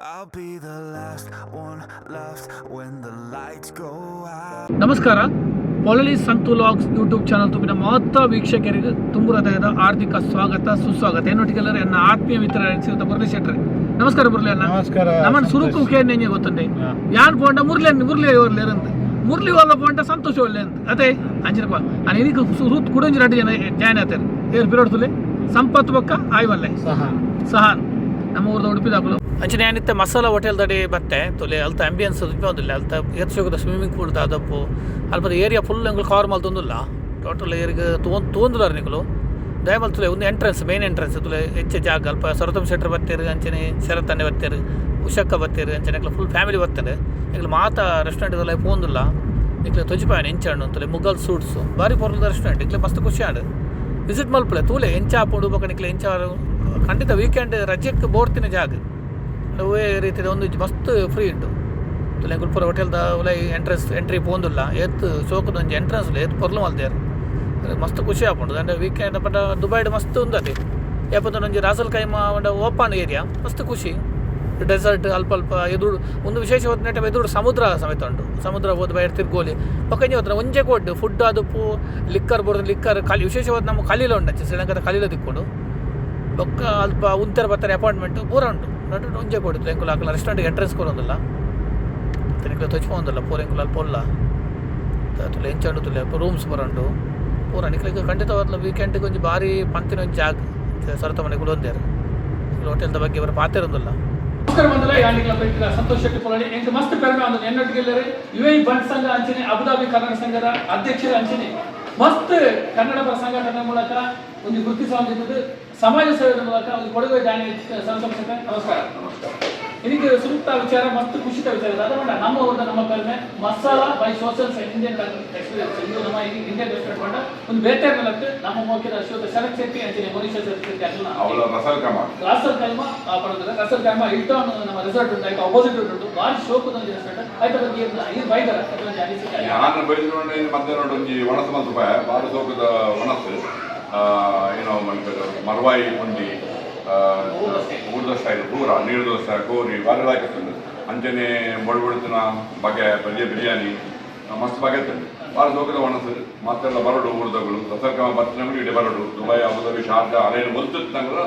I'll be the last one left when the lights go out. ನಮಸ್ಕಾರ. Polali Santhu vlogs YouTube channel ತುಂಬಿನ ಮಾತ ವೀಕ್ಷಕರಿಗೆ ತುಂಬು ಹೃದಯದ ಹಾರ್ದಿಕ ಸ್ವಾಗತ, ಸುಸ್ವಾಗತ. ಎನ್ನೊಟ್ಟಿಗೆಲ್ಲರೂ ಎನ್ನ ಆತ್ಮೀಯ ಮಿತ್ರ ಶ್ರೀಯುತ ಮುರಳಿ ಶೆಟ್ಟರ್. ನಮಸ್ಕಾರ ಮುರಳಿ ಅಣ್ಣ. ನಮಸ್ಕಾರ. ನಮ್ಮನ್ನು ಸುರುಕು ಕೇಳಿ ಗೊತ್ತುಂಡೆ. ಯಾನ್ ಪೋಂಡ ಮುರಳಿ, ಮುರಳಿ ಒಳ್ಳೆ ಅಂತ, ಮುರಳಿ ಒಲ್ಲ ಪೋಂಡ ಸಂತೋಷ ಒಳ್ಳೆ ಅಂತ. ಅದೇ ಅಂಚಿನ ಅಣ್ಣ, ಇದಕ್ಕೆ ಸುರು ಕುಡಂಜಿ ರಡ್ಡು ಜನ ಜಾಯ್ನ್ ಆಗ್ತಾರೆ. ಏರ್ ಬಿರೋಡ್ತುಲೆ ಸಂಪತ್ತು ಬೊಕ್ಕ ಆಯ್ವಲ್ಲೆ. ಸಹ. ಸಹಾನ್ ನಮ್ಮ ಊರ್ದ ಉಡುಪಿದಾಕಲು. ಅಂಚನೆ ಏನಿತ್ತೆ ಮಸಾಲ ಹೋಟೆಲ್ ದಡಿ ಬತ್ತೆ ತುಲೆ. ಅಲ್ತ ಆಂಬಿಯನ್ಸ್ ಒಂದಿಲ್ಲ. ಅಲ್ತ ಏತ್ ಸ್ವಿಮ್ಮಿಂಗ್ ಪೂಲ್ ದಾದಪ್ಪು. ಅಲ್ಪದ ಏರಿಯಾ ಫುಲ್ ಎಂಕುಲು ಕವರ್ ಮಲ್ತೊಂದುಲ್ಲ. ಟೋಟಲ್ ಏರಿಗೆ ತೂವೊಂದು ತೂವೊಂದುಲಾರ್ ನಿಕುಲು. ದಯಮಲ್ ತುಲೆ, ಒಂದು ಎಂಟ್ರೆನ್ಸ್, ಮೇನ್ ಎಂಟ್ರೆನ್ಸ್ ತುಲೆ. ಹೆಚ್ಚ ಜಾಗ ಅಲ್ಪ ಸರೋತ್ತಮ ಶೆಟ್ಟರ್ ಬತ್ತೇರು, ಅಂಚನೆ ಶರತ್ ಅಣ್ಣೆ ಬತ್ತೇರು, ಉಷಕ್ಕ ಬತ್ತೇರು. ಅಂಚನೆ ಎಂಕ್ಲ ಫುಲ್ ಫ್ಯಾಮಿಲಿ ಬತ್ತೇರು. ಎಂಕ್ಲು ಮಾತ ರೆಸ್ಟೋರೆಂಟ್ ದಲ್ಲ ಪೋಂದುಲ್ಲ. ನಿಕ್ಲೆ ತೊಜಿಪಾಯನ ಎಂಚ ಅಂತಲೆ. ಮುಗಲ್ ಸೂಟ್ಸ್ ಬಾರಿ ಪೊರ್ಲದ ರೆಸ್ಟೋರೆಂಟ್. ಇಕ್ಲೆ ಮಸ್ತ್ ಖುಷಿ ಆಂಡ್. ವಿಸಿಟ್ ಮಲ್ಪಲೆ, ತೂಲೆ ಎಂಚ ಆಪುಂಡು. ಬೊಕ ನಿಕ್ಲೆ ಎಂಚ ಖಂಡಿತ ವೀಕೆಂಡ್ ರಜೆಕ್ ಬೋಡ್ತಿನ ಜಾಗ. ಒವ್ವೇ ರೀತಿದ ಒಂದು ಮಸ್ತ್ ಫ್ರೀ ಉಂಟು. ತುಲೆ, ಎಂಕುಲು ಪೂರ ಹೋಟೆಲ್ದ ಉಲಾಯಿ ಎಂಟ್ರೆನ್ಸ್ ಎಂಟ್ರಿ ಪೋಂದುಲ್ಲ. ಏತ್ ಶೋಕುದ ಒಂಜಿ ಎಂಟ್ರೆನ್ಸ್, ಏತ್ ಪೊರ್ಲು ಮಲ್ದೇರ್. ಮಸ್ತ್ ಖುಷಿ ಆಪುಂಡು. ದಂಡ ವೀಕೆಂಡ್ ಪಂಡ ದುಬೈಡ್ ಮಸ್ತ್ ಉಂದತೆ. ಏಪದ ಒಂಜಿ ರಾಸಲ್ ಕೈಮಾ ಪಂಡ ಓಪನ್ ಏರಿಯಾ, ಮಸ್ತ್ ಖುಷಿ. ಡೆಸರ್ಟ್ ಅಲ್ಪ ಅಲ್ಪ ಎದುರು ಒಂದು ವಿಶೇಷವಾದ ನೆಟ್ಟ ಎದುರು ಸಮುದ್ರ ಸಮೇತ ಉಂಟು. ಸಮುದ್ರ ಹೋದ ಬೈರ್ ತಿರ್ಗೋಲಿ. ಬೊಕ್ಕ ಇಂಚ ಹೋದ್ರೆ ಒಂಜೆ ಕೊಡ್ಡು ಫುಡ್ ಆದುಪ್ಪು, ಲಿಕ್ಕರ್ ಬೋರ್ದು ಲಿಕ್ಕರ್ ಖಾಲಿ. ವಿಶೇಷವಾದ ನಮ್ಮ ಕಲೀಲ ಉಂಟು, ಶ್ರೀಲಂಕಾದ ಕಲೀಲ ತಿಕ್ಕೊಂಡು. ಬೊಕ್ಕ ಅಲ್ಪ ಉಂತೆರ್ ಬತ್ತಾರೆ, ಅಪಾರ್ಟ್ಮೆಂಟ್ ಪೂರ ಉಂಟು. ನಡು ಒಂಜೆ ಕೊಡುದು. ಎಂಕುಲು ಅಕಲ ರೆಸ್ಟೋರೆಂಟ್ ಎಂಟ್ರೆನ್ಸ್ ಕೊರೊಂದಿಲ್ಲ, ಎಂಕುಲು ತೊಚ್ಪೊಂದಿಲ್ಲ ಪೂರ. ಎಂಕುಲು ಅಲ್ಪ ಉಲ್ಲ ತುಲೆ, ಎಂಚ ಉಂಡು ತುಲೆ. ರೂಮ್ಸ್ ಪೂರ ಉಂಟು ಪೂರ. ನಿಕ್ಲೆಗ್ ಖಂಡಿತವಾದ್ಲ ವೀಕೆಂಡ್ಗೆ ಒಂಜಿ ಬಾರಿ ಪಂತಿನ ಒಂಜಿ ಜಾಗ. ಸರತ ಮನೆ ಕುಲೊಂದೇರು ಹೋಟೆಲ್ದ ಬಗ್ಗೆ ಅವರ ಪಾತೆರೊಂದಿಲ್ಲ. ನಮಸ್ಕಾರ ಬಂದಲ್ಲ ಯಾನಿಗ್ಲ ಪ್ರೀತಿದ ಸಂತೋಷ್ ಶೆಟ್ಟಿ ಪೊಳಲಿ. ಎಂಕ್ ಮಸ್ತ್ ಪೆರ್ಮೆ ಒಂದು. ಎನ್ನೊಟ್ಟಿಗೆಲ್ಲರೆ ಯುಎಇ ಬಂಟ್ ಸಂಘ ಅಂಚನೆ ಅಬುದಾಬಿ ಕನ್ನಡ ಸಂಘದ ಅಧ್ಯಕ್ಷರ ಅಂಚನೆ ಮಸ್ತ್ ಕನ್ನಡ ಪರ ಸಂಘಟನೆ ಮೂಲಕ ಒಂದು ಗುರುತಿಸುವಂತಿದ್ದು, ಸಮಾಜ ಸೇವೆಯ ಮೂಲಕ ಒಂದು ಕೊಡುಗೆ ದಾನಿ ಸಂತೋಷ್ ಶೆಟ್ಟಿ. ನಮಸ್ಕಾರ. ನಮಸ್ಕಾರ. ಇದಕ್ಕೆ ಸುತ್ತ ವಿಚಾರ ಮಸ್ತ್ ಖುಷಿತ ವಿಚಾರ. ಅದು ನಮ್ಮ ಊರದ ನಮ್ಮ ಪೆರ್ಮೆ ಮಸಾಲಾ ಬೈ ಸೋಷಲ್ ಇಂಡಿಯನ್ ಎಕ್ಸ್ಪೀರಿಯನ್ಸ್. ಇದು ನಮ್ಮ ಇಂಡಿಯನ್ ರೆಸ್ಟೋರೆಂಟ್ ಪಂಡ ಒಂದು ಬೇತೆ ನೆಲಕ್ಕೆ ನಮ್ಮ ಮೋಕಿದ ಶ್ರೀಯುತ ಶರತ್ ಶೆಟ್ಟಿ ಅಂಚನೆ ಮನೀಷಾ ಶರತ್ ಶೆಟ್ಟಿ ಅಕಲ್ನ ಅವಳ ರಸಲ್ ಕಮ. ರಾಸಲ್ ಕೈಮಾ ಪಡೋದಿಲ್ಲ. ರಸಲ್ ಕೈಮಾ ಹಿಲ್ಟನ್ ನಮ್ಮ ರೆಸಾರ್ಟ್ ಉಂಟು, ಆಯ್ತು, ಅಪೋಸಿಟ್ ಉಂಟು. ಭಾರಿ ಶೋಕದ ಒಂದು ರೆಸ್ಟೋರೆಂಟ್. ಆಯ್ತು, ಬಗ್ಗೆ ಈ ಬೈದರ ಒಂಜಿ ಅನಿಸಿಕೆ. ಯಾನ್ ಬೈದ್ಕೊಂಡೆ ಮಧ್ಯಾಹ್ನ ಒಂಜಿ ಒಣಸು ಮಲ್ತು ಬಾರಿ ಸೋಕದ ಒಣಸು. ಏನೋ ಮನ್ಪೆರ್ ಮರ್ವಾಯಿ ಪುಂಡಿ, ಊರ್ದ ಸ್ಟೈಲ್ ಪೂರ. ನೀರು ದೋಸೆ, ಕೋರಿ ಬಾರಿ ಲಾಯ್ಕ್. ಅಂಚನೆ ಬೊಡ್ ಬೊಡ್ತಿನ ಬಗೆ ಬರಿಯ ಬಿರಿಯಾನಿ ಮಸ್ತ್ ಬಗೆ ಇರ್ತದೆ. ಬಾರಿ ಸೋಕದ ಒಣಸು. ಮತ್ತೆಲ್ಲ ಬರಡು ಊರ್ದಗಳು ರಸಲ್ ಕಮ ಬರ್ತಿನಗಳು ಇಡೀ ಬರಡು. ದುಬೈ, ಅಬುದಾಬಿ, ಶಾರ್ಜಾ, ಅಲೇನು ಬಲ್ತಿತ್ತಂಗಳ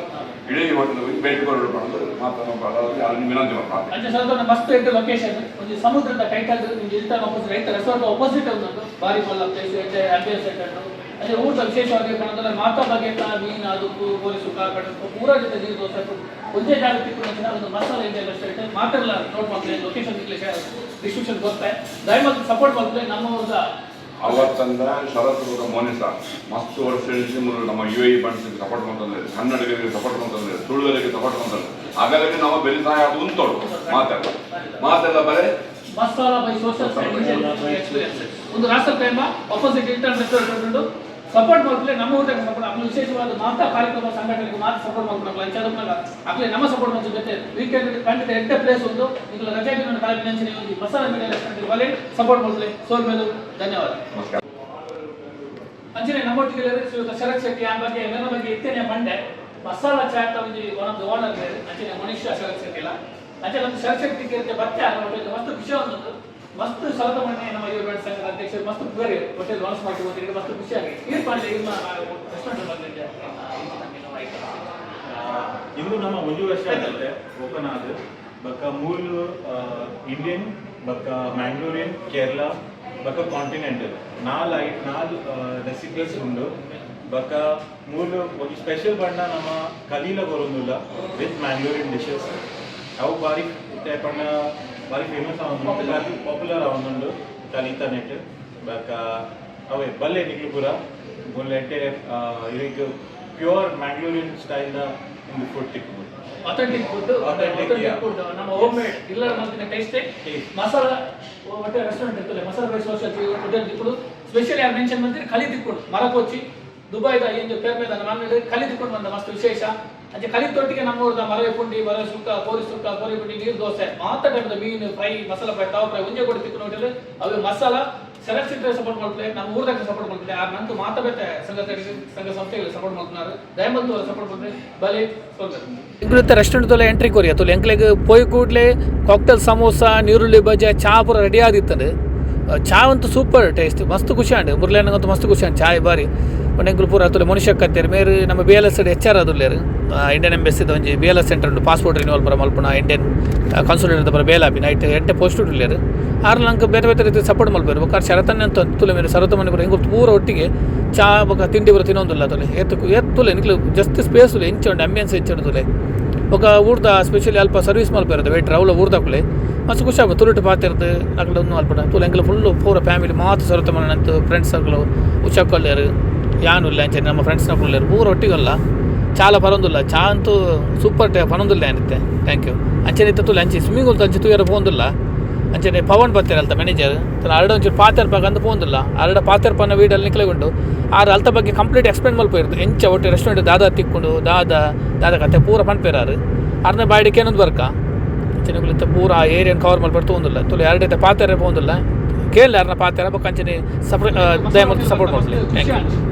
ಇಡೀ ಹೋಟೆಲ್ ಭೇಟಿ ಬರಡು ಪಂದು ಮಾತ್ರ ವಿನಂತಿ ಮಾಡ್ತಾರೆ. ಅಂಚೆ ಸ್ವಲ್ಪ ಮಸ್ತ್ ಇಟ್ಟು ಲೊಕೇಶನ್ ಒಂಜಿ ಸಮುದ್ರದ ಕೈತಲ್, ಒಂಜಿ ಹಿಲ್ಟನ್ ಅಪೋಸಿಟ್ ರೈತ ರೆಸಾರ್ಟ್ ಅಪೋಸಿಟ್ ಉಂಟು. ಬಾರಿ ಮಲ್ಲ ಪ್ಲೇಸ್, ಆಂಬಿಯನ್ಸ್ ಉಂಟು. ಅದೇ ಊಟ ವಿಶೇಷವಾಗಿ ಪಂಡಂದ್ರೆ ಮಾತಾ ಬಗೆತ ಮೀನು ಅದಕ್ಕೂ ಕೋರಿ ಸುಕ್ಕ ಕಡುಬು ಪೂರ ಜೊತೆ ನೀರು ದೋಸೆ ಒಂದೇ ಜಾಗ ತಿಕ್ಕೊಂಡು ಒಂದು ಮಸಾಲೆ ಇಂಡಿಯನ್ ರೆಸ್ಟೋರೆಂಟ್. ಮಾತೆಲ್ಲ ನೋಟ್ ಮಾಡ್ತಾರೆ. ಲೊಕೇಶನ್ ಡಿಸ್ಕ್ರಿಪ್ಷನ್ ಗೊತ್ತೆ. ದಯಮಾಡಿ ಸಪೋರ್ಟ್ ಮಾಡ್ತಾರೆ ನಮ್ಮ ಊರದ. ಅವತ್ತಂದ ಶರತ್ ಬೊಕ ಮೋನಿಸಾ ಮಸ್ತ್ ವರ್ಷ ನಮ್ಮ ಯುಎಇ ಬಂಟ್ಸ್ ಸಪೋರ್ಟ್ ಮಾಡ್ತಂದ್ರೆ, ಕನ್ನಡಿಗರಿಗೆ ಸಪೋರ್ಟ್ ಮಾಡ್ತಂದ್ರೆ, ತುಳುವರಿಗೆ ಸಪೋರ್ಟ್ ಮಾಡ್ತಾರೆ. ಹಾಗಾಗಿ ನಮ್ಮ ಬೆಲೆ ಸಹಾಯ ಅದು ಉಂಟೋಡು. ಮಾತೆಲ್ಲ ಮಾತೆಲ್ಲ ಬರೇ. ಮಸಾಲಾ ಬೈ ಸೋಷಲ್ ಎಕ್ಸ್ಪೀರಿಯನ್ಸ್ ಒಂದು ರಾಸಲ್ ಕೈಮಾ ಅಪೋಸಿಟ್ ಹಿಲ್ಟನ್ ರೆಸ್ಟೋರೆಂಟ್ ಉಂಟು. ಸಪೋರ್ಟ್ ಮಾಡ್ತಾರೆ ನಮ್ಮ ಊಟಕ್ಕೆ ಸಪೋರ್ಟ್. ಆಮೇಲೆ ವಿಶೇಷವಾದ ಮಾತಾ ಕಾರ್ಯಕ್ರಮ ಸಂಘಟನೆಗೆ ಮಾತ್ರ ಸಪೋರ್ಟ್ ಮಾಡ್ತಾರೆ. ಅಂಚಾದ ಆಗ್ಲೇ ನಮ್ಮ ಸಪೋರ್ಟ್ ಮಾಡ್ತಾರೆ. ಜೊತೆ ವೀಕೆಂಡ್ ಖಂಡಿತ ಎಡ್ಡೆ ಪ್ಲೇಸ್ ಒಂದು. ಈಗ ರಜೆ ದಿನ ಕಾಲ ನೆಂಚಿನ ಒಂದು ಮಸಾಲಾ ಮೀಡಿಯಾ ರೆಸ್ಟೋರೆಂಟ್ ಒಳ್ಳೆ ಸಪೋರ್ಟ್ ಮಾಡ್ತಾರೆ. ಸೋಲ್ ಮೇಲು, ಧನ್ಯವಾದ. ನಮಸ್ಕಾರ. ಅಂಚನೆ ನಮ್ಮೊಟ್ಟಿಗೆ ಶ್ರೀಯುತ ಶರತ್ ಶೆಟ್ಟಿ. ಆ ಬಗ್ಗೆ ನನ್ನ ಬಗ್ಗೆ ಇತ್ತೇನೆ ಪಂಡೆ. ಮಸಾಲಾ ಚಾಟ್ ಒಂಜಿ ಒನ್ ಆಫ್ the owner. ಅಂಚನೆ ಮನುಷ್ಯ ಶರತ್ ಶೆಟ್ಟಿ ಇಲ್ಲ. ಅಂಚನೆ ಒಂದು ಶರತ್ ಶೆಟ್ಟಿ ಕೇಳಿದ ಬತ್ತೆ ಹೋಟೆಲ್ ಮಸ್ತ್ ಖುಷಿ ಒಂದು. ಮಸ್ತ್ ಶರತ್ ಮಣ್ಣೆ ನಮ್ಮ ಯುವ ಸಂಘದ ಅಧ್ಯಕ್ಷರು ಮಸ್ತ್ ಬೇರೆ ಹೋಟೆಲ್ ಲಾಂಚ್ ಮಾಡ್ತೀವಿ. ಮಸ್ತ್ ಖುಷಿಯಾಗಿ ಈರ್ ಪಂಡೆ ಇರ್ನ ರೆಸ್ಟೋರೆಂಟ್ ಬಂದಿದ್ದೆ. ಇಂದು ನಮ್ಮ ಒಂಜಿ ವರ್ಷ ಆಗುತ್ತೆ ಓಪನ್ ಆದ ಬೊಕ್ಕ. ಮೂಲು ಇಂಡಿಯನ್ ಬೊಕ್ಕ ಮ್ಯಾಂಗ್ಳೂರಿಯನ್, ಕೇರಳ ಬೊಕ್ಕ ಕಾಂಟಿನೆಂಟಲ್ ನಾಲ್ ರೆಸಿಪೀಸ್ ಉಂಡು. ಬೊಕ್ಕ ಮೂಲು ಒಂಜಿ ಸ್ಪೆಷಲ್ ಪಂಡ ನಮ್ಮ ಕಲೀಲ ಕೊರೊಂದುಲ್ಲ ವಿತ್ ಮ್ಯಾಂಗ್ಳೂರಿಯನ್ ಡಿಶಸ್. ಅವು ಬಾರಿ ಇತ್ತೆ ಪಂಡ ಬಾರಿ ಫೇಮಸ್ ಆವೊಂದುಂಡು, ಬಾರಿ ಪಾಪ್ಯುಲರ್ ಆವೊಂದುಂಡು ಕಲಿತ ನೆಟ್. ಬೊಕ್ಕ ಅವೇ ಬಲ್ಲೆ ನಿಕ್ಲು ಪೂರ ಮೂಲು ಎಡ್ಡೆ ಇರೆಗ್ ಪ್ಯೂರ್ ಮ್ಯಾಂಗ್ಳೂರಿಯನ್ ಸ್ಟೈಲ್ದ ಒಂದು ಫುಡ್ ತಿಕ್ಕುಂಡು. Authentic food. Authentic, yeah. Food ನಮ್ಮ ಹೋಮ್ ಮೇಡ್ ಇಲ್ಲ ಮಲ್ತಿನ taste. Taste. Masala hotel restaurant ಇರ್ತದೆ, ಮಸಾಲ ಬೈ ಸೋಷಲ್ ಹೋಟೆಲ್ ತಿಕ್ಕುಡು. ಸ್ಪೆಷಲ್ ಯಾರು ಮೆನ್ಷನ್ ಮಾಡ್ತೀರಿ, ಕಲಿ ತಿಕ್ಕುಡು ಮರಕೋಚಿ ದುಬೈದ ಏನು ಪೇರ್ಮೆದ ಮಾಮೂಲಿ ಕಲಿ ತಿಕ್ಕೊಂಡು ಬಂದ ಮಸ್ತ್ ವಿಶೇಷ. ಅಂಚೆ ಕಲಿ ತೊಟ್ಟಿಗೆ ನಮ್ಮ ಊರದ ಮರವೆ ಪುಂಡಿ, ಮರವೆ ಸುಕ್ಕ, ಕೋರಿ ಸುಕ್ಕ, ಕೋರಿ ಪುಂಡಿ, ನೀರು ದೋಸೆ, ಮಾತ ಟೈಮ್ದ ಮೀನು ಫ್ರೈ, ಮಸಾಲ ಫ್ರೈ, ತಾವು ಫ್ರೈ ಒಂಜೇ ಕೊಡಿ ತಿಕ್ಕೊಂಡು ಹೋಟೆಲ್ ಅವೆ ಮಸಾಲ. ಶರತ್ ಸಿಟ್ರೆ ಸಪೋರ್ಟ್ ಮಾಡ್ತಾರೆ, ನಮ್ಮ ಊರ್ದಾಗ ಸಪೋರ್ಟ್ ಮಾಡ್ತಾರೆ. ಆ ನಂತು ಮಾತಾಡತ್ತೆ ಸಂಘ ಸಂಘ ಸಂಸ್ಥೆಗಳು ಸಪೋರ್ಟ್ ಮಾಡ್తున్నారు. ದಯಮಂತು ಸಪೋರ್ಟ್ ಮಾಡ್ತಾರೆ. ಬಲೆ ಎಂಕ್ಲಿತ್ತ ರೆಸ್ಟೋರೆಂಟ್ ತೊಲೆ ಎಂಟ್ರಿ ಕೊರಿಯ ತೊಲೆ ಎಂಕ್ಲೆಗ್ ಪೋಯಿ ಕೂಡ್ಲೆ ಕಾಕ್ಟೇಲ್, ಸಮೋಸ, ನೀರುಳ್ಳಿ ಬಜೆ, ಚಾ ಪೂರ ರೆಡಿ ಆದಿತ್ತಂಡು. ಚಾ ಅಂತೂ ಸೂಪರ್ ಟೇಸ್ಟ್, ಮಸ್ತ್ ಖುಷಿ ಆಂಡ್. ಮುರ್ಲೇನಂಗಂತೂ ಮಸ್ತ್ ಖುಷಿ ಆಂಡ್ ಚಾಯ್ ಬಾರಿ. ಪಂಡ ಎಂಕುಲು ಪೂರ ತುಲೆ ಮನುಷ್ಯ ಕತ್ತೇರು ಮೇರು ನಮ್ಮ ಬಿಎಲ್ಎಸ್ ಎಚ್ ಆರ್ ಅದುಲ್ಲೇರು. ಇಂಡಿಯನ್ ಎಂಬೆಸಿದ ಒಂಜಿ ಬಿಎಲ್ಎಸ್ ಸೆಂಟರ್ ಉಂಡು. ಪಾಸ್ಪೋರ್ಟ್ ರಿನ್ಯೂವಲ್ ಪೂರ ಮಲ್ಪುನ ಇಂಡಿಯನ್ ಕಾನ್ಸುಲೇಟ್ ಪೂರ ಬೇಲಾಪಿ ನೈಟ್ ಎಡ್ಡೆ ಪೋಸ್ಟ್ ಉಲ್ಲೇರು. ಆರ್ ನಂಗೆ ಬೇರೆ ಬೇರೆ ರೀತಿ ಸಪೋರ್ಟ್ ಮಲ್ಪೇರು. ಬೊಕ್ಕ ಶರತನ್ನೇ ಅಂತ ತುಲೆ ಮೇರೆ ಶರತ ಮನೆ ಪೂರ ಎಂಕುಲು ಪೂರ ಒಟ್ಟಿಗೆ ಚಾ ಬೊಕ್ಕ ತಿಂಡಿ ಪೂರ ತಿನ್ನೊಂದುಲ್ಲ. ತುಲೆ ಏತ್ ಏತ್ ತುಲೆ ನಿಕ್ಲು ಜಸ್ಟ್ ಸ್ಪೇಸ್ ಉಲ್ಲೆ, ಎಂಚ ಉಂಡು, ಅಂಬಿಯನ್ಸ್ ಎಂಚ ಉಂಡು ತುಲೆ. ಬೊಕ್ಕ ಊರ್ದ ಸ್ಪೆಷಲಿ ಅಲ್ಪ ಸರ್ವಿಸ್ ಮಲ್ಪೇರು ವೇಟ್ರ್, ಅವಲ ಊರ್ದಕುಲೆ. ಮಸ್ತ್ ಖುಷಿ ಆಪುಂಡು ತುಳುಟು ಪಾತೆರ್ದು ಅಕುಲು ಒಂದು ಮಲ್ಪುಂಡು. ತುಲೆ ಎಂಕುಲು ಫುಲ್ಲು ಪೂರ ಫ್ಯಾಮಿಲಿ ಮಾತ ಶರತ ಮನೆ ಅಂತು ಫ್ರೆಂಡ್ಸ್ ಸರ್ಕಲ್ ಉಷಾಕೊಲ್ಲೇರು, ಯಾನ್ ಉಲ್ಲೆ, ಅಂಚನೆ ನಮ್ಮ ಫ್ರೆಂಡ್ಸ್ನಕುಲು ಉಲ್ಲೇರು, ಪೂರ ಒಟ್ಟಿಗೆ ಚಾಲ ಪರೊಂದುಲ್ಲ. ಚಾ ಅಂತೂ ಸೂಪರ್ ಟೇ ಪನೊಂದುಲ್ಲ ಏನಿತ್ತೆ. Thank you. ಅಂಚನೆ ಇತ್ತೆ ತುಲೆ ಅಂಚೆ ಸ್ವಿಮ್ಮಿಂಗ್ ಪೂಲ್ ಅಂಚೆ ತೂಯರ ಪೋಂದುಲ್ಲ. ಅಂಚನೆ ಪವನ್ ಬತ್ತೇರ್ ಅಲ್ತ ಮ್ಯಾನೇಜರ್ ಅರಡ ಒಂಚೂರು ಪಾತೆರ್ಪಾಗ ಅಂದ್ ಪೋಂದುಲ್ಲ. ಅರಡ ಪಾತೆರ್ಪನ ವೀಡಲ್ಲಿ ನಿಕ್ಲೆ ಉಂಟು. ಆರ್ ಅಲ್ತ ಬಗ್ಗೆ ಕಂಪ್ಲೀಟ್ ಎಕ್ಸ್ಪ್ಲೇನ್ ಮಲ್ಪೇರ್ದು, ಎಂಚ ಒಟ್ಟು ರೆಸ್ಟೋರೆಂಟ್ ದಾದ ತಿಕ್ಕುಂಡು, ದಾದ ದಾದ ಕತೆ ಪೂರ ಪನ್ಪೇರಾರು. ಅರ್ನ ಬಾಯ್ಡಿಗೆ ಏನೊಂದು ಬರ್ಕ ಅಂಚನೆ ಇತ್ತೆ ಪೂರ ಆ ಏರಿಯಾನ್ ಕವರ್ ಮಲ್ಪಡ್ ತೂಂದುಲ್ಲ. ತುಲೆ ಎರಡೈತೆ ಪಾತೆರೆ ಪೋಂದುಲ್ಲ. ಕೇಳಲೆ ಅರ್ನ ಪಾತೆರ. ಬೊಕ್ಕ ಅಂಚನೆ ಸಪೋರ್ಟ್ ದಯಮಲ್ತ್ ಸಪೋರ್ಟ್ ಮಲ್ಪುಲೆ. Thank you.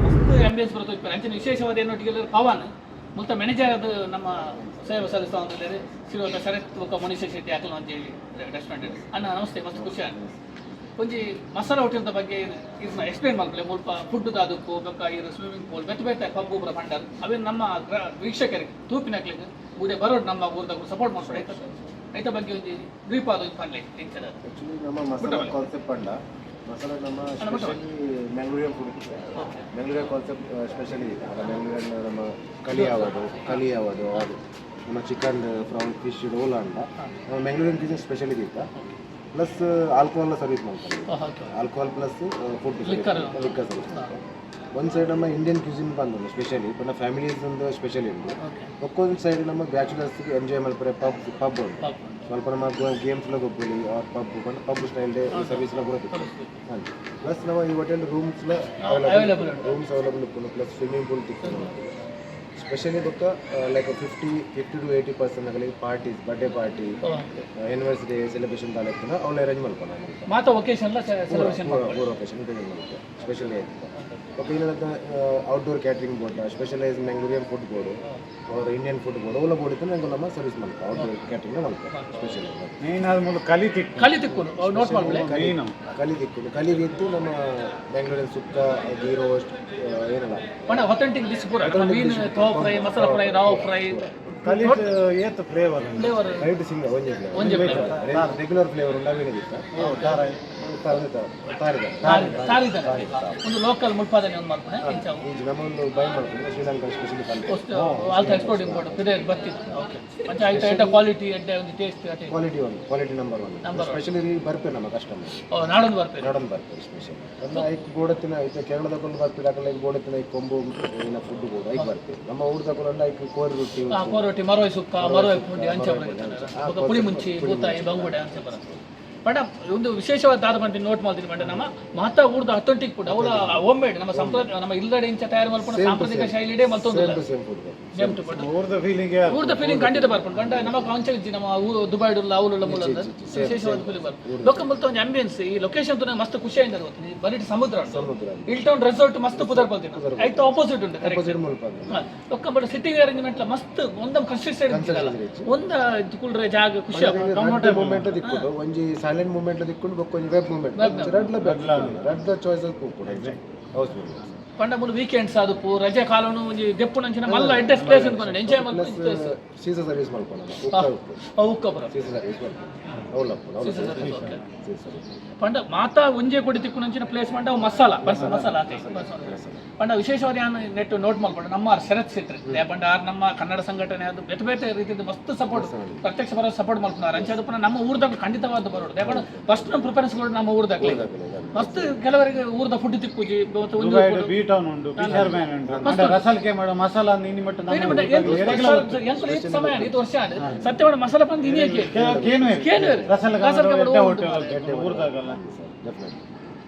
ಮಸ್ತ್ ಆಂಬಿಯನ್ಸ್ ಬರ್ತದೆ. ಅಂಚನೆ ವಿಶೇಷವಾದ ಏನೊಟ್ಟಿಗೆ ಪವನ್ ಮುಲ್ತ ಮ್ಯಾನೇಜರ್ ಅದು ನಮ್ಮ ಸೇವೆ ಸಲ್ಲಿಸ್ತಾ ಅಂತಿದ್ದಾರೆ. ಶ್ರೀಯುತ ಶರತ್ ಬೊಕ್ಕ ಮನೀಷ ಶೆಟ್ಟಿ ಅಕಲ್ ಒಂಜಿ ರೆಸ್ಟೋರೆಂಟ್. ಅಣ್ಣ ನಮಸ್ತೆ, ಮಸ್ತ್ ಖುಷಿ ಆಂಡ್. ಒಂಜಿ ಮಸಾಲ ಹೋಟೆಲ್ದ ಬಗ್ಗೆ ಇದನ್ನ ಎಕ್ಸ್ಪ್ಲೇನ್ ಮಲ್ಪಲೆ. ಮುಲ್ಪ ಫುಡ್ ದಾದಕ್ಕು ಬೊಕ್ಕ ಇರು ಸ್ವಿಮ್ಮಿಂಗ್ ಪೂಲ್ ಬೇತೆ ಬೇತೆ ಪಬ್ ಪೂರ ಪಂಡರ್. ಅವೇನು ನಮ್ಮ ವೀಕ್ಷಕರಿಗೆ ತೂಪಿನಕ್ಲಿಗೆ ಊಡೆ ಬರೋಡು, ನಮ್ಮ ಊರ್ದಾಗ ಸಪೋರ್ಟ್ ಮಾಡ್ತಾರೆ. ಐತ ಐತ ಬಗ್ಗೆ ಒಂಜಿ ಬ್ರೀಫ್ ಆದ ಒಂಜಿ ಪನ್ಲೆ ಎಂಚದ? ಆಕ್ಚುಲಿ ನಮ್ಮ ಮಸಾಲ ಕಾನ್ಸೆಪ್ಟ್ ಪಂಡ ಮಸಾಲ ನಮ್ಮ specially Mangalorean food. Mangalorean concept specially ಇದೆ. ಮ್ಯಾಂಗ್ಳೂರಿಯನ್ ನಮ್ಮ ಕಲಿ ಯಾವುದು, ಕಲಿ ಯಾವುದು, ಅದು ನಮ್ಮ ಚಿಕನ್, ಪ್ರಾನ್, ಫಿಶ್ ರೋಲ್ ಅಂಡ ನಮ್ಮ ಮ್ಯಾಂಗ್ಳೂರಿಯನ್ ಕ್ವಿಸಿನ್ ಸ್ಪೆಷಲಿ ಇತ್ತ. ಪ್ಲಸ್ ಆಲ್ಕೋಹಾಲ್ ಸರ್ವಿಸ್ ಮಾಡ್ತಾರೆ. Alcohol plus food, liquor service. ಒಂದು ಸೈಡ್ ನಮ್ಮ ಇಂಡಿಯನ್ ಕ್ಯೂಸಿನ್ ಬಂದು ಸ್ಪೆಷಲಿ ಪಂಡ ಫ್ಯಾಮಿಲೀಸ್ ಒಂದು ಸ್ಪೆಷಲಿ ಉಂಟು. ಒಕ್ಕೊಂದು ಸೈಡ್ ನಮ್ಮ ಬ್ಯಾಚುಲರ್ಸ್ ಎಂಜಾಯ್ ಮಲ್ಪರೆ ಪಬ್ ಪಬ್ ಉಂಟು. ಸ್ವಲ್ಪ ನಮ್ಮ ಗೇಮ್ಸ್ ಎಲ್ಲ ಗೊಬ್ಬಲಿ ಆರ್ ಪಬ್ ಪಂಡ ಪಬ್ ಸ್ಟೈಲ್ ಸರ್ವಿಸ್ ಎಲ್ಲ ಕೂಡ. ಪ್ಲಸ್ ನಮ್ಮ ಈ hotel rooms available. Rooms available ಉಪ್ಪುಂಡು. ಪ್ಲಸ್ ಸ್ವಿಮ್ಮಿಂಗ್ ಪೂಲ್ ತಿಕ್ಕುಂಡು. ಸ್ಪೆಷಲಿ ಬೊಕ್ಕ ಲೈಕ್ 50 to 80% ಆಗಲಿ parties, birthday party, anniversary celebration ದಾಲ ಅವ್ಳು ಅರೇಂಜ್ ಮಲ್ಪನ. ಮಾತ ಒಕೇಶನ್ ಸೆಲೆಬ್ರೇಷನ್. ಪೂರ ಒಕೇಶನ್ ಅರೇಂಜ್ ಮಲ್ಪೆ ಸ್ಪೆಷಲಿ ಆಯ್ತು. ಓಕೆ, ಇನ್ನೊಂದು outdoor catering board, specialise Mangalorean food board or Indian food board ಅವಲ ಬೋರ್ಡ್ ಇತ್ತು. ನಂಗೆ ನಮ್ಮ ಸರ್ವಿಸ್ ಮಲ್ಪ ಔಟ್ಡೋರ್ ಕ್ಯಾಟ್ರಿಂಗ್ ಮಲ್ಪ ಸ್ಪೆಷಲಿ. ಮೇನ್ ಅದು ಮೂಲ ಕಲಿ ತಿಕ್ಕು. ಕಲಿ ತಿಕ್ಕುನು ನೋಟ್ ಮಾಡ್ಬಿಡಿ. ಮೇನ್. ಕಲಿ ತಿಕ್ಕುಂಡು. ಕಲಿ ಇತ್ತು ನಮ್ಮ ಮ್ಯಾಂಗ್ಳೂರಿಯನ್ ಸುಕ್ಕ, ಗೀ ರೋಸ್ಟ್ ಏನಲ್ಲ. ಪಂಡ ಅಥೆಂಟಿಕ್ ಡಿಶ್ ಪೂರ ನಮ್ಮ ಮೀನು ತೋ ಫ್ರೈ, ಮಸಾಲ ಫ್ರೈ, ರವಾ ಫ್ರೈ. ಕಲಿ ಏತ್ ಫ್ಲೇವರ್? ಫ್ಲೇವರ್. ರೈಟ್ ಸಿಂಗ ಒಂಜಿ. ಒಂಜಿ ಫ್ಲೇವರ್. ರೆಗ್ಯುಲರ್ ಫ್ಲೇವರ್ ಉಂಡು. ಅವೇನಿದಿತ್ತ ತಾರಿದ. ತಾರಿದ ಒಂದು ಲೋಕಲ್ ಮುಲ್ಪಾದನೆ ಒಂದು ಮಾಡ್ಕೊಂಡು ಇಂಚ. ಈ ನಮ್ಮ ಒಂದು ಬೈ ಮಾಡ್ಕೊಂಡು ಶ್ರೀಲಂಕಾ ಸ್ಪೆಷಲಿ ಕಲಿ. ಆಲ್ತ ಎಕ್ಸ್ಪೋರ್ಟ್ ಇಂಪೋರ್ಟ್ ಪಿದೆ ಬತ್ತಿತ್ತು. ಓಕೆ, ಮಂಚ ಆಯ್ತು. ಎಡ್ಡೆ ಕ್ವಾಲಿಟಿ, ಎಡ್ಡೆ ಒಂದು ಟೇಸ್ಟ್ ಅಟೆ. ಕ್ವಾಲಿಟಿ ಒಂದು, ಕ್ವಾಲಿಟಿ ನಂಬರ್ ಒನ್. ಸ್ಪೆಷಲಿ ಬರ್ಪೆ ನಮ್ಮ ಕಸ್ಟಮರ್. ಓ, ನಾಡೊಂದು ಬರ್ಪೇರು. ನಾಡೊಂದು ಬರ್ಪೇರು ಸ್ಪೆಷಲ್. ಒಂದು ಐಕ್ ಬೋಡತ್ತಿನ ಐತೆ ಕೇರಳದಕೊಂಡು ಬರ್ಪೇರು. ಅಕಲ ಬೋಡತ್ತಿನ ಐಕ್ ಕೊಂಬು ಏನ ಫುಡ್ ಬೋರ್ಡ್ ಐಕ್ ಬರ್ಪೇರು. ನಮ್ಮ ಊರ್ದಕೊಂಡು ಐಕ್ ಕೋರಿ ರೊಟ್ಟಿ. ಕೋರೊಟ್ಟಿ, ಮರೋಯ್ ಸುಕ್ಕ, ಮರೋಯ್ ಪುಂಡಿ ಅಂಚ ಬರುತ್ತೆ. ಪುಳಿ ಮುಂಚಿ, ಬೂತಾಯಿ, ಬಂಗುಡೆ ಅಂಚ ಬರುತ್ತೆ. ಬಟ್ ಒಂದು ವಿಶೇಷವಾದ ದಾದ ಪಂಪಿನ ನೋಟ್ ಮಾಡ್ತೀನಿ. ಬಟ್ ನಮ್ಮ ಮಾತಾ ಊರ್ದ ಅಥೆಂಟಿಕ್ ಫುಡ್ ಅವಳ ಹೋಮ್ ಮೇಡ್ ನಮ್ಮ ಸಂಪ್ರದಾಯ ನಮ್ಮ ಇಲ್ಲಡೆ ಇಂಚ ತಯಾರು ಮಲ್ಪುನ ಸಾಂಪ್ರದಾಯಿಕ ಶೈಲಿಡೇ ಮಲ್ತೊಂದಿಲ್ಲ. Same to same food. Same to food. ಊರ್ದ ಫೀಲಿಂಗ್. ಊರ್ದ ಫೀಲಿಂಗ್ ಖಂಡಿತ ಬರ್ಪುಂಡು. ಬಂಡ ನಮ್ಮ ಕಾಂಚ ನಮ್ಮ ಊರು ದುಬೈಡುಲ್ಲ ಅವಲುಲ್ಲ ಮೂಲ ವಿಶೇಷವಾದ ಫೀಲಿಂಗ್ ಬರ್ಪುಂಡು. ಲೋಕ ಮುಲ್ತ ಒಂಜಿ ಆಂಬಿಯನ್ಸ್, ಈ ಲೊಕೇಶನ್ ತುನ ಮಸ್ತ್ ಖುಷಿ ಆయింದ ಗೊತ್ತು. ಬರಿಟ್ ಸಮುದ್ರ ಉಂಟು. ಸಮುದ್ರ. ಹಿಲ್ ಟೌನ್ ರೆಸಾರ್ಟ್ ಮಸ್ತ್ ಪುದರ್ ಪಲ್ತಿನ ಐತ ಆಪೋಸಿಟ್ ಉಂಟು, ಕರೆಕ್ಟ್. ಅಪೋಸಿಟ್ ಮುಲ್ಪ. ಲೊಕ್ಕ ಬಟ್ ಸಿಟ್ಟಿಂಗ್ ಅರೇಂಜ್ಮೆಂಟ್ ಮಸ್ತ್ ಒಂದಂ ಕನ್ಸ್ಟ್ರಕ್ಟೆಡ್ ಒಂದ ಕುಲ್ರೆ ಜಾಗ ಖುಷಿ ರಡ್ಡ್ ಮೂವ್ಮೆಂಟ್ ದಿಕ್ಕುಂಡು. ಒಂಜಿ ಸೈಲೆಂಟ್ ಮೂವ್ಮೆಂಟ್ ದಿಕ್ಕುಂಡು, ಬೊಕ್ಕ ಒಂಜಿ ವೆಬ್ ಮೂವ್ಮೆಂಟ್. ರಡ್ಲ ರಡ್ಲ ಚಾಯ್ಸ್ ಉಪ್ಪುಂಡು ಹೌಸ್ ಮೂವ್ಮೆಂಟ್. ಪಂಡ ಮೂಲು ವೀಕೆಂಡ್ಸ್ ಆದುಪ್ಪು, ರಜೆ ಕಾಲನು ಒಂಜಿ ದೆಪ್ಪುನಂಚಿನ ಮಲ್ಲ ಎಡ್ಡೆ ಪ್ಲೇಸ್ ಅನ್ಕೊಂಡು ಎಂಜಾಯ್ ಪ್ಲಸ್ ಮಲ್ಪು. ಸೀಸಾ ಸರ್ವಿಸ್ ಮಲ್ಪೊಂಡು ಉಕ್ಕ ಉಪ್ಪು. ಉಕ್ಕ ಬರ. ಸೀಸಾ ಸರ್ವಿಸ್ ಮಲ್ಪೊಂಡು ಅವಲಪ್ಪು ಸೀಸಾ ಸರ್ವಿಸ್. ಪಂಡ ಮಾತಾ ಒಂಜೆ ಕೊಡಿ ತಿಕ್ಕುನಂಚಿನ ಪ್ಲೇಸ್ ಪಂಡ ಅವು ಮಸಾಲ ಬಸ್ ಮಸಾಲ ಆತೆ. ಪಂಡ ವಿಶೇಷವಾದ ಯಾನ್ ನೆಟ್ ನೋಟ್ ಮಲ್ಪಂಡ ನಮ್ಮ ಶರತ್ ಶೆಟ್ಟಿ ಪಂಡ ಆರ್ ನಮ್ಮ ಕನ್ನಡ ಸಂಘಟನೆ ಅದು ಬೇತೆ ಬೇತೆ ರೀತಿಯ ಮಸ್ತ್ ಸಪೋರ್ಟ್, ಪ್ರತ್ಯಕ್ಷ ಬರೋ ಸಪೋರ್ಟ್ ಮಲ್ಪುನಾರ್. ಅಂಚೆ ಅದು ಪುನಃ ನಮ್ಮ ಊರ್ದಾಗ ಖಂಡಿತವಾದ ಬರೋಡು. ಯಾಕಂದ್ರೆ ಫಸ್ಟ್ ನಮ್ಮ ಪ್ರಿಫರೆನ್ಸ್ ಕೊಡು ನಮ್ಮ ಊರ್ದಾಗ್ಲಿ. ಮಸ್ತ್ ಕೆಲವರಿಗೆ ಊರ್ದ ಫುಡ್ ತಿಕ್ಕುಜಿ ಮತ್ತೆ ಒಂದು ದುಬೈಡ್ ಬಿ ಟೌನ್ ಉಂಟು, ಫಿಶರ್ ಮ್ಯಾನ್ ಉಂಟು. ಅಂದ್ರೆ ರಸಲ್ ಕೆ ಮಾಡೋ ಮಸಾಲ ಅಂದ್ ಇನಿ ಮಟ್ಟ ನಮ್ಮ ಸಮಯ ಇದು ವರ್ಷ ಸತ್ಯವಾದ ಮಸಾಲ ಬಂದು ಇನಿಯಕ್ಕೆ ಕೇನು ಕೇನು ರಸಲ್ ರಸಲ್ ಎಡ್ಡೆ ಕೆ ಹೋಟೆಲ್ ಊರ್ದಾಗಲ್ಲ. ಡೆಫಿನೆಟ್ಲಿ.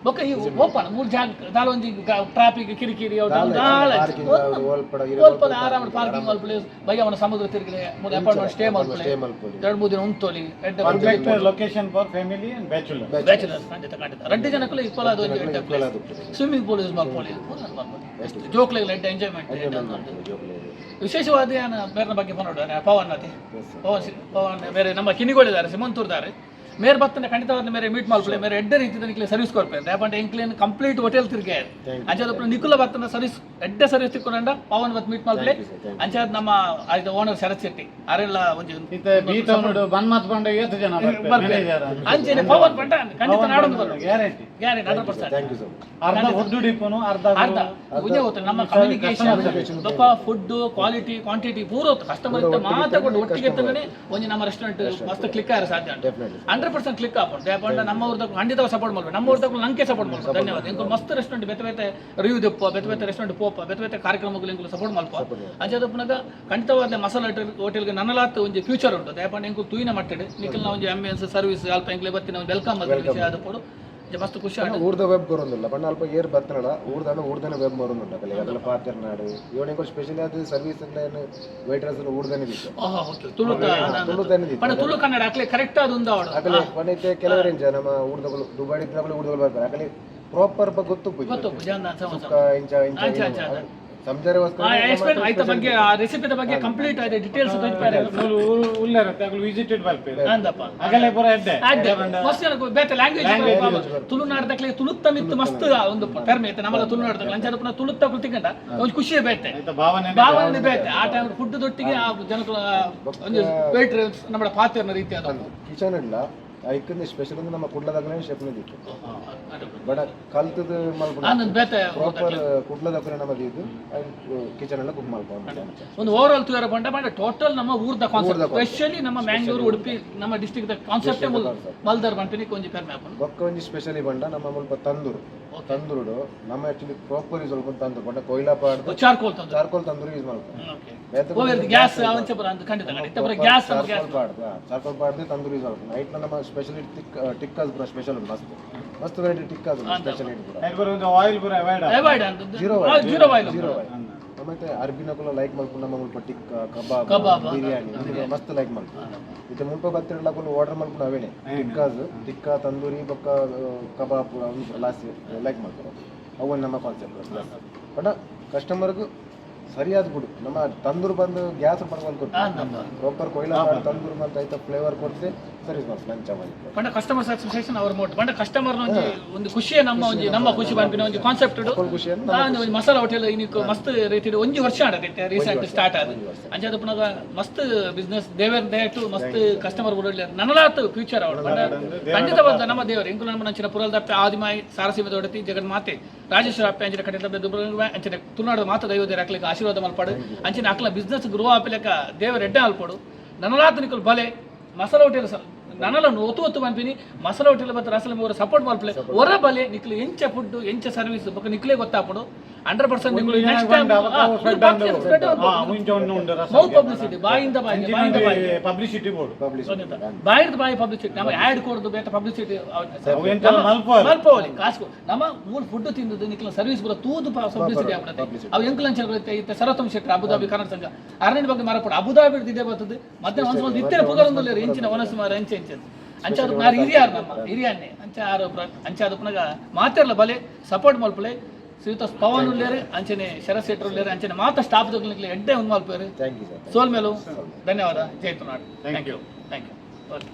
ಬೊಕ್ಕ ಈ ಓಪನ್ ಮೂರು ಜಾಗ ದಾಲ ಒಂಜಿ ಟ್ರಾಫಿಕ್ ಕಿರಿಕಿರಿ ಅವು ದಾಲ ಪಾರ್ಕಿಂಗ್ ಒಲ್ಪ ಒಲ್ಪ ಆರಾಮ ಪಾರ್ಕಿಂಗ್ ಮಲ್ಪುಲೆ, ಬಯ್ಯವನ ಸಮುದ್ರ ತಿರುಗಲೆ, ಮೂರು ಅಪಾರ್ಟ್ಮೆಂಟ್ ಸ್ಟೇ ಮಲ್ಪುಲೆ. ಸ್ಟೇ ಮಲ್ಪೊಲಿ. 2-3 ದಿನ ಉಂತೊಲಿ. Perfect location for family and bachelor. Bachelors, ಖಂಡಿತ ಖಂಡಿತ. ರಡ್ಡು ಜನಕ್ಕೂ ಈಕ್ವಲ್ ಆದ ಒಂಜಿ ಈಕ್ವಲ್ ಆದ್ ಉಪ್ಪುಂಡು. ಸ್ವಿಮ್ಮಿಂಗ್ ಪೂಲ್ ಯೂಸ್ ಮಲ್ಪೊಲಿ, ಜೋಕ್ಲೆಗ್ ಎಡ್ಡೆ ಎಂಜಾಯ್ಮೆಂಟ್. ವಿಶೇಷವಾದ ಯಾನ್ ಬೇರೆ ಬಗ್ಗೆ ಪನೊಡು ಪವನ್ ಅತಿ ಪವನ್ ಪವನ್ ಬೇರೆ ನಮ್ಮ ಕಿನಿಗೋಳಿದ್ದಾರೆ, ಸಿಮಂತೂರ್ದಾರೆ. ಮೇರ್ ಬತ್ತನೆ ಖಂಡಿತವಾದ ಮೇರೆ ಮೀಟ್ ಮಲ್ಪಲೆ. ಮೇರೆ ಎಡ್ಡೆ ರೀತಿದ ನಿಕ್ಲೆ ಸರ್ವಿಸ್ ಕೊರ್ಪೆ. ಯಾಪಂಡ ಎಂಕ್ಲೇನ್ ಕಂಪ್ಲೀಟ್ ಹೋಟೆಲ್ ತಿರ್ಗೆ. ಅಂಚಾದ ನಿಕುಲ ಬತ್ತನ ಸರ್ವಿಸ್, ಎಡ್ಡೆ ಸರ್ವಿಸ್ ತಿಕ್ಕೊಂಡ ಪವನ್ ಬತ್ ಮೀಟ್ ಮಲ್ಪಲೆ. ಅಂಚಾದ ನಮ್ಮ ಆಯ್ತು ಓನರ್ ಶರತ್ ಶೆಟ್ಟಿ ಅರೆಲ್ಲ ಒಂಜಿ ಇತ್ತೆ ಬೀಟೌನ್ ಬನ್ಮತ್ ಪಂಡ ಏತ್ ಜನ ಬರ್ಪೆರ್? ಬರ್ಪೆರ್. ಮ್ಯಾನೇಜರ್. ಅಂಚೆನೆ ಪವನ್ ಪಂಡ ಖಂಡಿತ ನಾಡೊಂದು ಬರೋದು. Guarantee. Guarantee 100%. Thank you so much. ಅರ್ಧ ಫುಡ್ ಡಿಪ್ಪನು ಅರ್ಧ. ಅರ್ಧ ಒಂಜೇ ಗೊತ್ತು ನಮ್ಮ ಕಮ್ಯುನಿಕೇಶನ್ ಬೊಕ್ಕ ಫುಡ್ ಕ್ವಾಲಿಟಿ ಕ್ವಾಂಟಿಟಿ ಪೂರ ಕಸ್ಟಮರ್ ಮಾತಾಕೊಂಡು ಒಟ್ಟಿಗೆ ಎತ್ತಂದ್ರೆ ಒಂಜಿ ನಮ್ಮ ರೆಸ್ಟೋರೆಂಟ್ ಮಸ್ತ್ ಕ್ಲಿಕ್ ಆಗ ಸಾಧ್ಯ ಉಂಟು. ಡೆಫಿನೆಟ್ಲಿ. 100% ಕ್ಲಿಕ್ ಆಪುಂಡು. ಯಾಕಂದ್ರೆ ನಮ್ಮ ಊರ್ದ ಖಂಡಿತ ಸಪೋರ್ಟ್ ಮಾಡ್ಬೇಕು, ನಮ್ಮ ಊರ್ದಕ್ಕೂ ನಂಗೆ ಸಪೋರ್ಟ್ ಮಾಡ್ಬೇಕು. ಧನ್ಯವಾದ. ಇಂಕುಲು ಮಸ್ತ್ ರೆಸ್ಟೋರೆಂಟ್ ಬೇತೆ ಬೇತೆ ರಿವ್ಯೂ ದೆಪ್ಪ, ಬೇತೆ ಬೇತೆ ರೆಸ್ಟೋರೆಂಟ್ ಪೋಪ, ಬೇತೆ ಬೇತೆ ಕಾರ್ಯಕ್ರಮಗಳು ಇಂಕುಲು ಸಪೋರ್ಟ್ ಮಲ್ಪ. ಅಂಚಾದ ಖಂಡಿತವಾದ ಮಸಾಲ ಹೋಟೆಲ್ಗೆ ನನ್ನಲಾತ್ ಒಂಜಿ ಫ್ಯೂಚರ್ ಉಂಟು. ಯಾಕಂದ್ರೆ ಇಂಕುಲು ತೂಯಿನ ಮಟ್ಟೆಡ್ ನಿಖಲ್ನ ಒಂಜಿ ಆಂಬಿಯನ್ಸ್ ಸರ್ವಿಸ್ ಅಲ್ಪ ಎಂಕ್ಲೆ ಬತ್ತಿನ ಒಂದು welcome ವಿಷಯ ಆದ ಪೋಡು ಮಸ್ತ್ ಖುಷಿ ಆಂಡ್. ಊರ್ದ ವೆಬ್ ಬರೋದಿಲ್ಲ ಬಣ್ಣ ಅಲ್ಪ ಏರ್ ಬತ್ತನಡ ಊರ್ದಾಂಡ ಊರ್ದನೆ ವೆಬ್ ಬರೋದುಂಡು. ಅಕಲೆ ಅಗಲ ಪಾತೆರ್ನಾಡು ಇವನಿಗೆ ಸ್ಪೆಷಲಿ ಅದು ಸರ್ವಿಸ್ ವೇಟರ್ಸ್ ಊರ್ದನೆ ದಿಕ್ಕ. Oh okay, Tulu. ತುಳುತನೆ ದಿಕ್ಕ. ಪಂಡ ತುಳು ಕನ್ನಡ ಅಕ್ಲೆ ಕರೆಕ್ಟ್ ಆದ್ ಉಂದು ಅವಡು. ಅಕಲೆ ಪಂಡ ಕೆಲವರಿಂಚ ನಮ್ಮ ಊರ್ದಗಳು ದುಬೈ ಇದ್ದಗಳು ಊರ್ದಗಳು ಬರ್ತಾರೆ. ಅಕಲೆ ಪ್ರಾಪರ್ ಗೊತ್ತು. ಗೊತ್ತು ಜನ. ಸುಕ್ಕ ಇಂಚ ಇಂಚ ಸಂಜಾರಗೋಸ್ಕರ. ಎಕ್ಸ್ಪ್ಲೇನ್ ಆಯ್ತ ಬಗ್ಗೆ, ಆ ರೆಸಿಪಿದ ಬಗ್ಗೆ ಕಂಪ್ಲೀಟ್ ಆಯ್ತು ಡೀಟೇಲ್ಸ್. ಉಲ್ಲೇರತ್ತೆ ಅಗಲು ವಿಸಿಟೆಡ್ ಬರ್ಪೇರು. ಅಂದಪ್ಪ. ಅಗಲೆ ಪೂರ ಎಡ್ಡೆ. ಅಡ್ಡೆ ಮಸ್ತ್ ಜನಕ್ಕೆ ಬೇತೆ ಲ್ಯಾಂಗ್ವೇಜ್ ತುಳುನಾಡದಕ್ಲೆ ತುಳುತ್ತ ಮಿತ್ತು ಮಸ್ತ್ ಒಂದು ಪೆರ್ಮೆ ಇತ್ತು ನಮ್ಮಲ್ಲ. ತುಳುನಾಡದಕ್ಲೆ ಅಂಚಾದ ಪುನಃ ತುಳುತ್ತ ತಿಕ್ಕಂಡ ಒಂದು ಖುಷಿಯೇ ಬೇತೆ. ಆಯ್ತಾ ಭಾವನೆ. ಭಾವನೆ ಬೇತೆ. ಆ ಟೈಮ್ ಫುಡ್ ದೊಟ್ಟಿಗೆ ಆ ಜನಕುಲ ಒಂದು ವೇಟ್ ನಮ್ಮ ಪಾತ್ರ ರೀತಿ ಅದು. ಕಿಚನ್ ಇಲ್ಲ ಐಕಂದ್ರೆ ಸ್ಪೆಷಲ್ ಅಂದ್ರೆ ನಮ್ಮ ಕುಡ್ಲದಾಗಲೇ ಶೆಫ್ನ ದಿಕ್ಕು ಬಡ ಕಲ್ತದ ಮಲ್ಪುನ. ಆನಂದ್ ಬೇತೆ. ಪ್ರಾಪರ್ ಕುಡ್ಲದಕ್ಕನೆ ನಮ್ಮದು ಇದು ಕಿಚನ್ ಎಲ್ಲ ಕುಕ್ ಮಲ್ಪುನ. ಒಂದು ಓವರ್ ಆಲ್ ತುಯರ ಬಂಡ ಬಂಡ ಟೋಟಲ್ ನಮ್ಮ ಊರ್ದ ಕಾನ್ಸೆಪ್ಟ್, ಸ್ಪೆಷಲಿ ನಮ್ಮ ಮ್ಯಾಂಗ್ಳೂರು ಉಡುಪಿ ನಮ್ಮ ಡಿಸ್ಟ್ರಿಕ್ಟ್ ದ ಕಾನ್ಸೆಪ್ಟ್ ಮಲ್ದರ್ ಪನ್ಪಿನಿ ಒಂಜಿ ಪೆರ್ಮೆ ಆಪುಂಡು. ಬೊಕ್ಕ ಒಂಜಿ ಸ್ಪೆಷಲಿ ಬಂಡ ನಮ್ಮ ಮುಲ್ಪ ತಂದೂರು. ತಂದೂರುಡು ನಮ್ಮ ಆಕ್ಚುಲಿ ಪ್ರಾಪರ್ ಯೂಸ್ ಮಲ್ಪುನ ತಂದೂರು ಬಂಡ ಕೊಯ್ಲಾ ಪಾಡ್ದು. ಚಾರ್ಕೋಲ್ ತಂದು. ಚಾರ್ಕೋಲ್ ತಂದೂರು ಯೂಸ್ ಮಲ್ಪುನ. ಓಕೆ, ಗ್ಯಾಸ್ ಅವಂಚ ಬರ ಅಂತ ಖಂಡಿತ ಖಂಡಿತ ಬರ ಗ್ಯಾಸ್ ಗ್ಯಾಸ್. ಚಾರ್ಕೋಲ್ ಪಾಡ್ದು, ಚಾರ್ಕೋಲ್ ಪಾಡ್ದು ತಂದೂರು ಯೂಸ್ ಮಲ್ಪುನ. ಐಟ್ಲ ನಮ್ಮ ಸ್ಪೆಷಲಿ ಟಿಕ್ಕಾಸ್ ಪೂರ ಸ್ಪೆಷಲ್, ಮಸ್ತ್ ಮಸ್ತ್ ವೆರೈಟಿ ಟಿಕ್ಕಾಸ್ ಸ್ಪೆಷಲ್ ಪೂರ. ಒಂದು ಆಯಿಲ್ ಪೂರ ಅವಾಯ್ಡ್. ಅವಾಯ್ಡ್ ಅಂತ. Zero. Zero oil. Zero oil. ಮತ್ತೆ ಅರ್ಬಿನಕುಲ ಲೈಕ್ ಮಲ್ಪುನ ನಮ್ಮ ಮುಲ್ಪ ಟಿಕ್ಕ ಕಬಾಬ್. ಕಬಾಬ್. ಬಿರಿಯಾನಿ ಮಸ್ತ್ ಲೈಕ್ ಮಲ್ಪುನ. ಇತ್ತೆ ಮುಲ್ಪ ಬತ್ತಿರಲಕುಲು ಆರ್ಡರ್ ಮಲ್ಪುನ ಅವೇನೆ ಟಿಕ್ಕಾಸ್, ಟಿಕ್ಕ ತಂದೂರಿ ಬೊಕ್ಕ ಕಬಾಬ್ ಪೂರ ಒಂದು ಲಾಸ್ಟ್ ಲೈಕ್ ಮಲ್ಪುನ. ಅವು ನಮ್ಮ ಕಾನ್ಸೆಪ್ಟ್. ಬಟ್ ಕಸ್ಟಮರ್ಗ್ ಸರಿಯಾದ ಫುಡ್ ನಮ್ಮ ತಂದೂರು ಬಂದು ಗ್ಯಾಸ್ ಪಡ್ಕೊಂಡು ಕೊಡ್ತೀವಿ. ಪ್ರಾಪರ್ ಕೊಯ್ಲಾ ತಂದೂರು ಬಂದು ಐತ ಫ್ಲೇವರ್ ಕೊಡ್ತೆ ಸರ್ವಿಸ್ ಮಾಡ್ತೀವಿ ಲಂಚ್ ಅವಲ್ಲಿ. ಪಂಡ ಕಸ್ಟಮರ್ ಸ್ಯಾಟಿಸ್ಫ್ಯಾಕ್ಷನ್ ಅವರ ಮೋಟ್. ಪಂಡ ಕಸ್ಟಮರ್ ಒಂಜಿ ಒಂದು ಖುಷಿಯೇ ನಮ್ಮ ಒಂಜಿ ನಮ್ಮ ಖುಷಿ ಪನ್ಪಿನ ಒಂಜಿ ಕಾನ್ಸೆಪ್ಟ್. ಖುಷಿ ಅಂದ್ರೆ. ಒಂಜಿ ಮಸಾಲ ಹೋಟೆಲ್ ಇನಿಕ್ ಮಸ್ತ್ ರೀತಿಡ್ ಒಂಜಿ ವರ್ಷ ಆಡತ್ತೆ, ರೀಸೆಂಟ್ ಸ್ಟಾರ್ಟ್ ಆದ. ಅಂಚಾದ ಪುನಗ ಮಸ್ತ್ ಬಿಸ್ನೆಸ್ ದೇವರ ದಯಟು ಮಸ್ತ್ ಕಸ್ಟಮರ್ ಬರಲಿ, ನನಲಾತ್ ಫ್ಯೂಚರ್ ಅವಳು. ಖಂಡಿತವಾದ ನಮ್ಮ ದೇವರು ಇಂಕುಲು ನಮ್ಮ ನಂಚಿನ ಪುರಲ್ದಪ್ಪೆ ಆದಿಮಾಯಿ ಸಾರಸೀಮೆ ದೊಡತಿ ಜಗನ್ಮಾತೆ ರಾಜೇಶ್ವರ ಅಪ್ಪೆ ಅಂಚಿನ ಕಟ್ಟಿದ ಅಂಚಿನ ತುಳುನಾಡು ಮಾತ ದೈವದೇರ ಅಕ್ಲೆಗ್ ಆಶೀರ್ವಾದ ಮಲ್ಪಾಡು. ಅಂಚಿನ ಅಕ್ಲ ಬಿಸ್ನೆಸ್ ಗ್ರೋ ಆಪಿಲೆಕ್ಕ ದೇವರ ಎಡ್ಡೆ ಅಲ್ಪಡು. ನನಲಾತ್ ನಿಕುಲು ಬಲೆ ಮಸಾಲ ಹೋಟೆಲ್ ನನಲ ಒತ್ತು ಒತ್ತು ಪನ್ಪಿನಿ. ಮಸಾಲ ಹೋಟೆಲ್ ಬತ್ತ ರಸಲ ಮೂರು ಸಪೋರ್ಟ್ ಮಲ್ಪಲೆ. ಹೊರ ಬಲೆ ನಿಕ್ಲು ಎಂಚ ಫುಡ್ ಎಂಚ ಸರ್ವಿಸ್ ಬೊಕ್ಕ ನಿಕ್ಲೆ ಗೊತ್ತಾಪುಡು. 100% ನಿಕ್ಲು ನೆಕ್ಸ್ಟ್ ಟೈಮ್ ಮುಂಚೆ ಒಂದು ಉಂಡು ರಸ. ಮೌತ್ ಪಬ್ಲಿಸಿಟಿ, ಬಾಯಿಂದ ಬಾಯಿಗೆ, ಬಾಯಿಂದ ಬಾಯಿಗೆ. Publicity board. ಪಬ್ಲಿಸಿಟಿ. ಬಾಯಿರ್ದ ಬಾಯಿ ಪಬ್ಲಿಸಿಟಿ. ನಮ್ಮ ಆ್ಯಡ್ ಕೊಡ್ದು ಬೇತ ಪಬ್ಲಿಸಿಟಿ. ಅವು ಎಂತೆಲ್ಲ ಮಲ್ಪೋಲಿ. ಮಲ್ಪೋಲಿ ಕಾಸು. ನಮ್ಮ ಮೂಲ ಫುಡ್ ತಿಂದದ್ದು ನಿಕ್ಲ ಸರ್ವಿಸ್ ಪೂರ ತೂದು ಪಬ್ಲಿಸಿಟಿ ಆಗ್ಬಿಡುತ್ತೆ. ಅವು ಎಂಕುಲ್ ಅಂಚೆ ಇತ್ತೆ ಸರೋತ್ತಮ ಶೆಟ್ಟರ್ ಅಬುದಾಬಿ ಕನ್ನಡ ಸಂಘ ಅರಣ್ಯ ಬಗ್ಗೆ ಮರಪಡ ಅಬುದಾಬಿ ಇದೇ ಬರ್ತದೆ. ಮತ್ತೆ ಒಂದ್ಸಲ ಇತ್ತೇ ಪುಗರೊಂದುಲ್ಲೇರು ಇಂಚಿನ ಒನಸು ಮಾರ ಅಂಚೆ ಇಂಚೆ ಅಂಚ ಅದು ನಾರು ಹಿರಿಯಾರು ನಮ್ಮ ಹಿರಿಯನ್ನೇ ಅಂಚ ಆರು ಅಂಚ ಅದು ಪುನಗ ಮಾತೆರ್ಲ ಬಲೆ ಸಪೋರ್ಟ್ ಮಲ್ಪಲೆ. ಶ್ರೀಯುತ ಪವನ್ ಉಲ್ಲೇರು, ಅಂಚನೆ ಶರತ್ ಶೆಟ್ಟರ್ ಉಲ್ಲೇರು, ಅಂಚನೆ ಮಾತ ಸ್ಟಾಫ್ ದೊಗ್ಲಿಕ್ಕೆ ಎಡ್ಡೆ ಒಂದು ಮಲ್ಪೇರು. Thank you sir. ಸೋಲ್ಮೇಲು ಧನ್ಯವಾದ. ಜೈ Tulunadu. Thank you, thank you, okay.